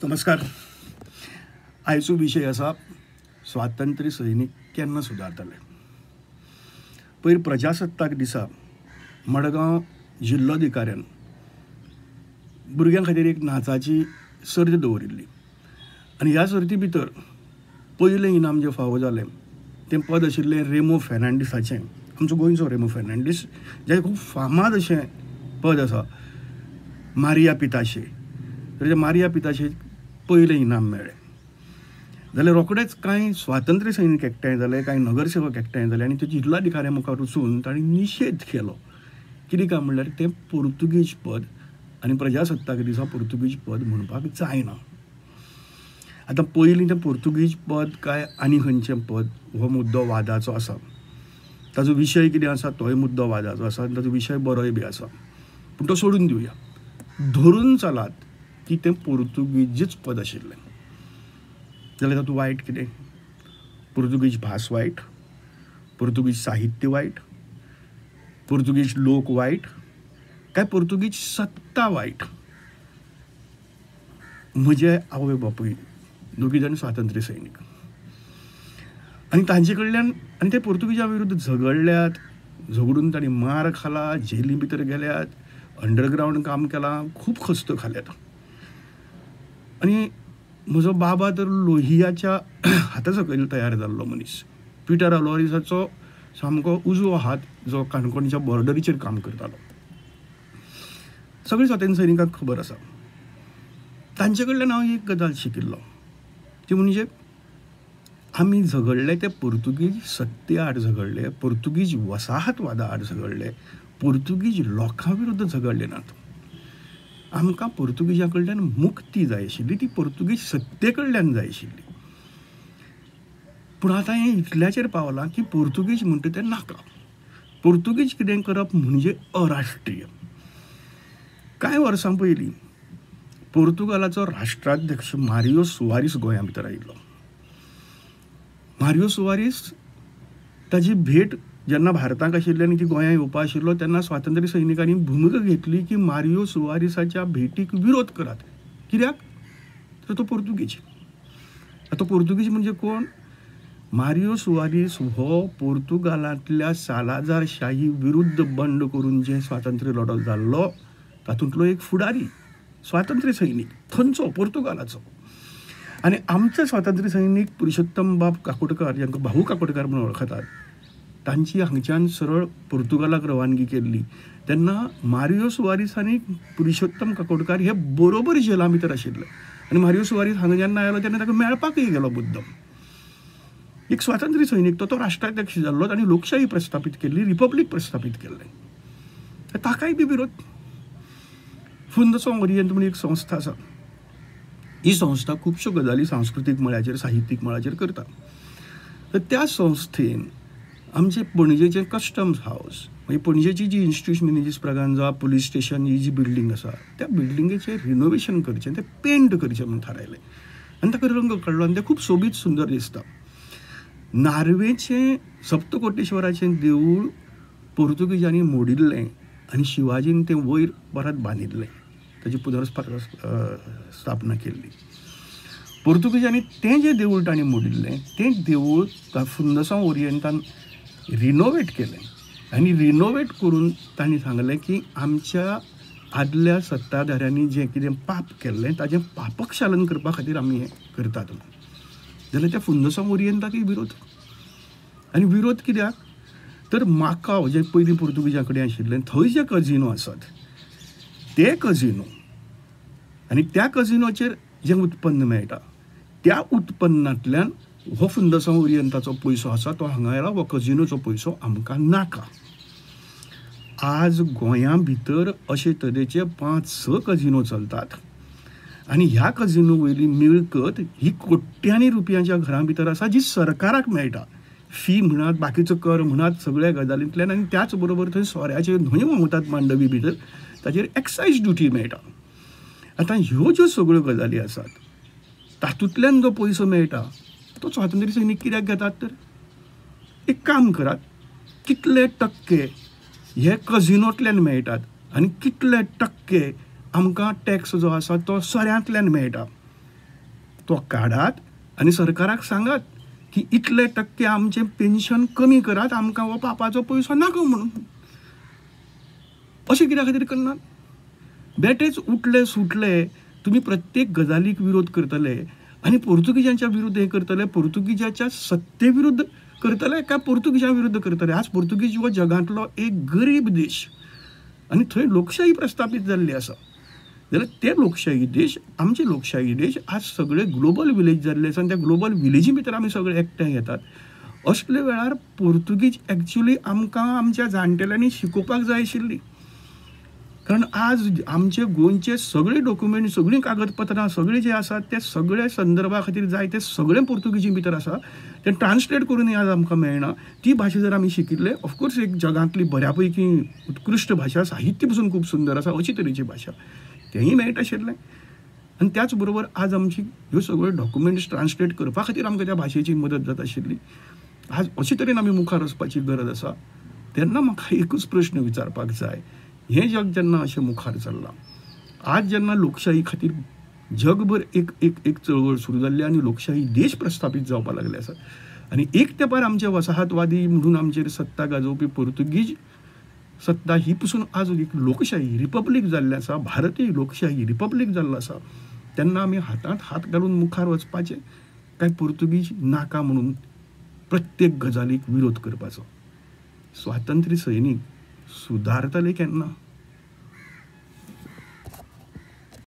नमस्कार. आयचो विशय आसा स्वातंत्र्य सैनीक केन्ना सुदारतले. पयर प्रजासत्ताक दिसा मडगांव जिल्लोधिकाऱ्यान भुरग्यां खातीर एक नाचाची सर्त दवरिल्ली आनी ह्या सर्ती भितर पयलें इनाम जें फावो जालें तें पद आशिल्लें रेमो फेर्नांडीसाचें. आमचो गोंयचो रेमो फेर्नांडीस जें खूब फामाद अशें पद आसा मारिया पिताशे. तर मारिया पिताशे पयलें इनाम मेळ्ळें जाल्यार रोखडेच कांय स्वातंत्र्य सैनीक एकठांय जाले, कांय नगरसेवक एकठांय जाले आनी ते जिल्लाधिकाऱ्या मुखार वचून तांणी निशेध केलो. कितें काय म्हणल्यार तें पुर्तुगीज पद आनी प्रजासत्ताक दिसा पुर्तुगीज पद म्हणपाक जायना. आतां पयलीं तें पुर्तुगीज पद काय आनी खंयचें पद हो मुद्दो वादाचो आसा. ताजो विशय कितें आसा तोय मुद्दो वादाचो आसा आनी ताजो विशय बरोय बी आसा, पूण तो सोडून दिवया. धरून चलात की तें पुर्तुगीजच पद आशिल्लें जाल्यार तातूंत वायट कितें? पुर्तुगीज भास वायट, पुर्तुगीज साहित्य वायट, पुर्तुगीज लोक वायट काय पुर्तुगीज सत्ता वायट? म्हजे आवय बापूय दोगी जाण स्वातंत्र्य सैनीक आनी तांचे कडल्यान आनी ते पुर्तुगीजा विरुद्ध झगडल्यात, झगडून तांणी मार खाला, जेली भितर गेल्यात, अंडरग्रावंड काम केलां, खूब खस्त खाल्यात. आनी म्हजो बाबा तर लोहियाच्या हाता सकयल तयार जाल्लो मनीस, पिटर आल्वारीसाचो सामको उजवो हात जो काणकोणच्या बॉर्डरीचेर काम करतालो. सगळीं स्वातंत्र्य सैनिकांक खबर आसा. तांचे कडल्यान हांव एक गजाल शिकिल्लो, ती म्हणजे आमी झगडले ते पुर्तुगीज सत्ते आड झगडले, पुर्तुगीज वसाहतवादा आड झगडले, पुर्तुगीज लोकां विरुद्ध झगडले नात. आमकां पुर्तुगीजां कडल्यान मुक्ती जाय आशिल्ली, ती पुर्तुगीज सत्ते कडल्यान जाय आशिल्ली. पूण आतां हें इतल्याचेर पावलां की पुर्तुगीज म्हणटा तें नाका. पुर्तुगीज कितें करप म्हणजे अराष्ट्रीय. कांय वर्सां पयलीं पुर्तुगालाचो राष्ट्राध्यक्ष मारियो सुवारीस गोंया भितर आयिल्लो. मारियो सुवारीस ताजी भेट जेन्ना भारताक आशिल्ली आनी ती गोंयांत येवपा आशिल्लो तेन्ना स्वातंत्र्य सैनिकांनी भुमिका घेतली की मारियो सुवारीसाच्या भेटीक विरोध करात. कित्याक? तर तो पुर्तुगीज. आतां पुर्तुगीज म्हणजे कोण? मारियो सुवारीस हो पुर्तुगालांतल्या सालाजार शाही विरुद्ध बंड करून जें स्वातंत्र्य लढो जाल्लो तातूंतलो एक फुडारी स्वातंत्र्य सैनीक थंयचो पुर्तुगालाचो. आनी आमचे स्वातंत्र्य सैनीक पुरुषोत्तम बाब काकोडकार, जांकां भाऊ काकोडकार म्हणून वळखतात, तांची हांगच्यान सरळ पुर्तुगालाक रवानगी केल्ली तेन्ना मारियो सुवारीस आनी पुरुषोत्तम काकोडकार हे बरोबर जेला भितर आशिल्ले. आनी मारियो सुवारीस हांगा जेन्ना आयलो तेन्ना ताका मेळपाकय गेलो मुद्दम. एक स्वातंत्र्य सैनीक तो राष्ट्राध्यक्ष जाल्लो, ताणें लोकशाही प्रस्थापीत केल्ली, रिपब्लीक प्रस्थापीत केल्लें, ताकाय बी विरोध. फुंदसांव ओरियंत म्हणून एक संस्था आसा. ही संस्था खुबश्यो गजाली सांस्कृतीक मळाचेर, साहित्यीक मळाचेर करता. तर त्या संस्थेन आमचे पणजेचें कस्टम्स हावस, मागीर पणजेची जी institution Menezes Braganza police station ही जी बिल्डींग आसा त्या बिल्डिंगेचें रिनोवेशन करचें, तें पेंट करचें म्हूण थारायलें आनी ताका रंग काडलो आनी तें खूब सोबीत सुंदर दिसता. नार्वेचें सप्तकोटेश्वराचें देवूळ पुर्तुगीजांनी मोडिल्लें आनी शिवाजीन तें वयर परत बांदिल्लें, ताची पुनर्स्थापना केल्ली. पुर्तुगीजांनी तें जें देवूळ तांणी मोडिल्लें तें देवूळ फुंदसांव ओरियंतान रिनोवेट केलें आनी रिनोवेट करून तांणी सांगलें की आमच्या आदल्या सत्ताधाऱ्यांनी जें कितें पाप केल्लें ताजें पापक्षालन करपा खातीर आमी हें करतात. जाल्यार त्या फुंदसांव ओरियंताकय विरोध. आनी विरोध कित्याक? तर माकाव जें पयलीं पुर्तुगीजां कडेन आशिल्लें थंय जे कजिनो आसात ते कजिनो आनी त्या कजिनोचेर जें उत्पन्न मेळटा त्या उत्पन्नांतल्यान हो फुंदसांव ओरियंताचो पयसो आसा तो हांगा आयला, हो कजिनोचो पयसो आमकां नाका. आज गोंया भितर अशे तरेचे 5-6 कजिनो चलतात आनी ह्या कजिनो वयली मिळकत ही कोट्यांनी रुपयांच्या घरां भितर आसा जी सरकाराक मेळटा. फी म्हणात, बाकीचो कर म्हणात, सगळ्या गजालींतल्यान. आनी त्याच बरोबर थंय सोऱ्याचे न्हंय व्हांवतात मांडवी भितर, ताचेर एक्सायज ड्युटी मेळटा. आतां ह्यो ज्यो सगळ्यो गजाली आसात तातूंतल्यान जो पयसो मेळटा तो स्वातंत्र्य सैनीक कित्याक घेतात? तर एक काम करात, कितले टक्के हे कजिनोंतल्यान मेळटात आनी कितले टक्के आमकां टॅक्स जो आसा तो सोऱ्यांतल्यान मेळटा तो काडात आनी सरकाराक सांगात की इतले टक्के आमचें पेन्शन कमी करात, आमकां हो पापाचो पयसो नाका म्हणून. अशें कित्या खातीर करनात? बेटेच उठले सुटले तुमी प्रत्येक गजालीक विरोध करतले आनी पोर्तुगीजांच्या विरुद्ध हें करतले, पोर्तुगीजाच्या सत्ते विरुद्ध करतले काय पोर्तुगीजां विरुद्ध करतले? आज पोर्तुगीज हो जगांतलो एक गरीब देश आनी थंय लोकशाही प्रस्थापीत जाल्ली आसा. जाल्यार ते लोकशाही देश, आमचे लोकशाही देश आज सगळे ग्लोबल विलेज जाल्ले आसा आनी त्या ग्लोबल विलेजी भितर आमी सगळे एकठांय येतात. असले वेळार पोर्तुगीज एक्चुली आमकां आमच्या जाणटेल्यांनी शिकोवपाक जाय आशिल्ली. कारण आज आमचे गोंयचे सगळे डॉक्युमेंट, सगळीं कागदपत्रां, सगळें जें आसा ते सगळे संदर्भा खातीर जाय ते सगळें पोर्तुगीजी भितर आसा. तें ट्रान्सलेट करूनय आज आमकां मेळना. ती भाशा जर आमी शिकिल्ले, ऑफकोर्स एक जगांतली बऱ्या पैकी उत्कृश्ट भाशा, साहित्य पसून खूब सुंदर आसा अशी तरेची भाशा, तेंय मेळटा आशिल्लें. आनी त्याच बरोबर आज आमची ह्यो सगळ्यो डॉक्युमेंट्स ट्रान्सलेट करपा खातीर आमकां त्या भाशेची मदत जाता आशिल्ली. आज अशे तरेन आमी मुखार वचपाची गरज आसा. तेन्ना म्हाका एकूच प्रश्न विचारपाक जाय, हें जग जेन्ना अशें मुखार चल्लां, आज जेन्ना लोकशाही खातीर जगभर एक एक एक चळवळ सुरू जाल्ली आनी लोकशाही देश प्रस्थापीत जावपाक लागले आसात आनी एक तेंपार आमचे वसाहतवादी म्हणून आमचेर सत्ता गाजोवपी पोर्तुगीज सत्ता ही पसून आज एक लोकशाही रिपब्लीक जाल्लें आसा, भारतीय लोकशाही रिपब्लीक जाल्लो आसा. तेन्ना आमी हातांत हात घालून मुखार वचपाचें काय पोर्तुगीज नाका म्हणून प्रत्येक गजालीक विरोध करपाचो? स्वातंत्र्य सैनीक सुदारतले केन्ना?